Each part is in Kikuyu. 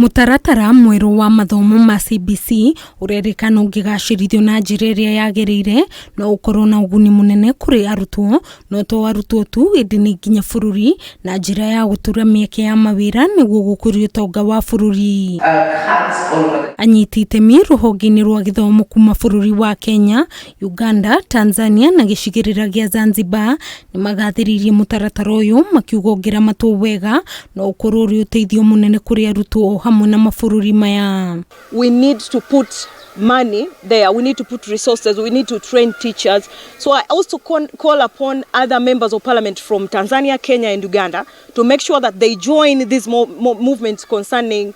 Mũtaratara mwerũ wa mathomo ma CBC ũrerĩkana ũngĩgacĩrithio na njĩra ĩrĩa yagĩrĩire no ũkorwo na ũguni mũnene kũrĩ arutwo, no to arutwo tu ĩndĩ nĩ nginya bũrũri na njĩra ya gũtura mĩeke ya mawĩra nĩguo gũkũria ũtonga wa bũrũri. Anyiti itemi rũhonge-inĩ rwa gĩthomo kuma bũrũri wa Kenya, Uganda, Tanzania na gĩcigĩrĩra gĩa Zanzibar nĩmagathĩrĩirie mũtaratara ũyũ makiuga ũngĩramatwo wega no ũkorwo ũrĩ ũteithio mũnene kũrĩ arutwo o hamwe na mabũrũri maya. We need to put money there, we need to put resources, we need to train teachers. So I also call upon other members of parliament from Tanzania, Kenya and Uganda to make sure that they join these movements concerning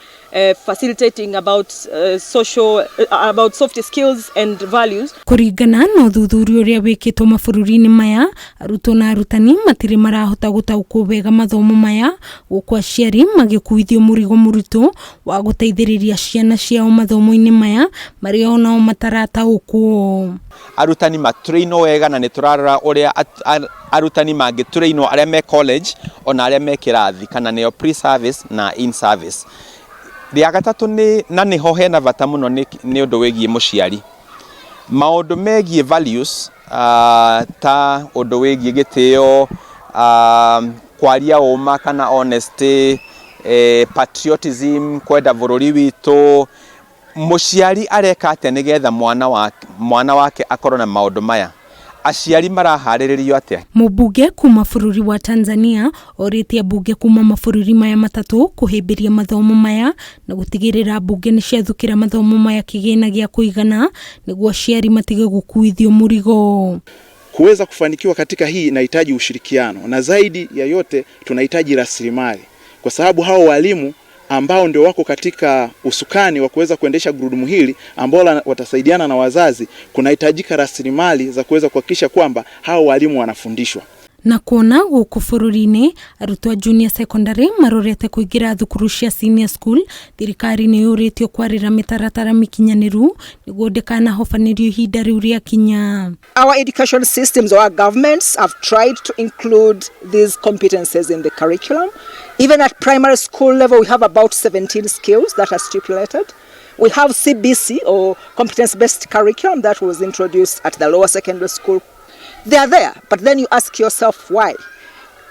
facilitating about social, about soft skills and values. Kũringana na ũthuthuria ũrĩa wĩkĩtwo mabũrũri-inĩ maya, arutwo na arutani matirĩ marahota gũtaũkwo wega mathomo maya, gũkũ aciari magĩkuithio mũrigo mũritũ wa gũteithĩrĩria ciana ciao mathomo-inĩ maya marĩa onao matarataũkwo. Arutani matrainwo wega na nĩ tũrarora ũrĩa arutani mangĩtrainwo arĩa me college ona arĩa me kĩrathi kana nĩo pre-service na in service. Rĩa gatatũ nĩ na nĩho hena bata mũno nĩ ũndũ wĩgiĩ mũciari. Maũndũ megiĩ values ta ũndũ wĩgiĩ gĩtĩo, kwaria ũma kana honesty, patriotism, kwenda bũrũri witũ, mũciari areka atĩa nĩgetha mwana wake akorwo na maũndũ maya? Aciari maraharĩrĩrio atĩa? Mũmbunge kuma bũrũri wa Tanzania orĩtie ambunge kuma mabũrũri maya matatũ kũhĩmbĩria mathomo maya na gũtigĩrĩra mbunge nĩ ciathukĩra mathomo maya kĩgĩna gĩa kũigana nĩguo aciari matige gũkuithio mũrigo. Kuweza kufanikiwa katika hii inahitaji ushirikiano na zaidi ya yote tunahitaji rasilimali, kwa sababu hao walimu ambao ndio wako katika usukani wa kuweza kuendesha gurudumu hili ambao watasaidiana na wazazi, kunahitajika rasilimali za kuweza kuhakikisha kwamba hao walimu wanafundishwa. Na kuona gũkũ bũrũri-inĩ arutwo a junior secondary marorete kũingĩra thukuru cia senior school, thirikari nĩ yũrĩtio kwarĩra mĩtaratara mĩkinyanĩru nĩguo ndĩkanahobanĩrio ihinda rĩu rĩakinya. Our education systems or our governments have tried to include these competences in the curriculum. Even at primary school level, we have about 17 skills that are stipulated. We have CBC, or competence-based curriculum, that was introduced at the lower secondary school. They are there, but then you ask yourself why.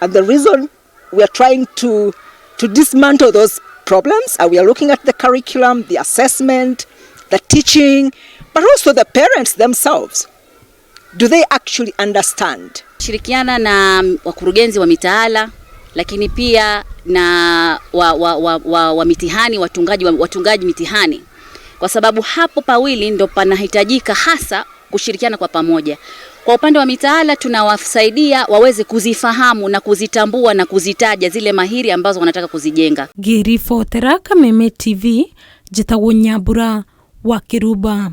And the reason we are trying to dismantle those problems, and we are looking at the curriculum, the assessment, the teaching, but also the parents themselves. Do they actually understand? Shirikiana na wakurugenzi wa mitaala, lakini pia na wa mitihani, watungaji mitihani, kwa sababu hapo pawili ndo panahitajika hasa kushirikiana kwa pamoja. Kwa upande wa mitaala tunawasaidia waweze kuzifahamu na kuzitambua na kuzitaja zile mahiri ambazo wanataka kuzijenga. Ngĩribotera Kameme TV, njĩtagwo Nyambura wa Kĩrumba.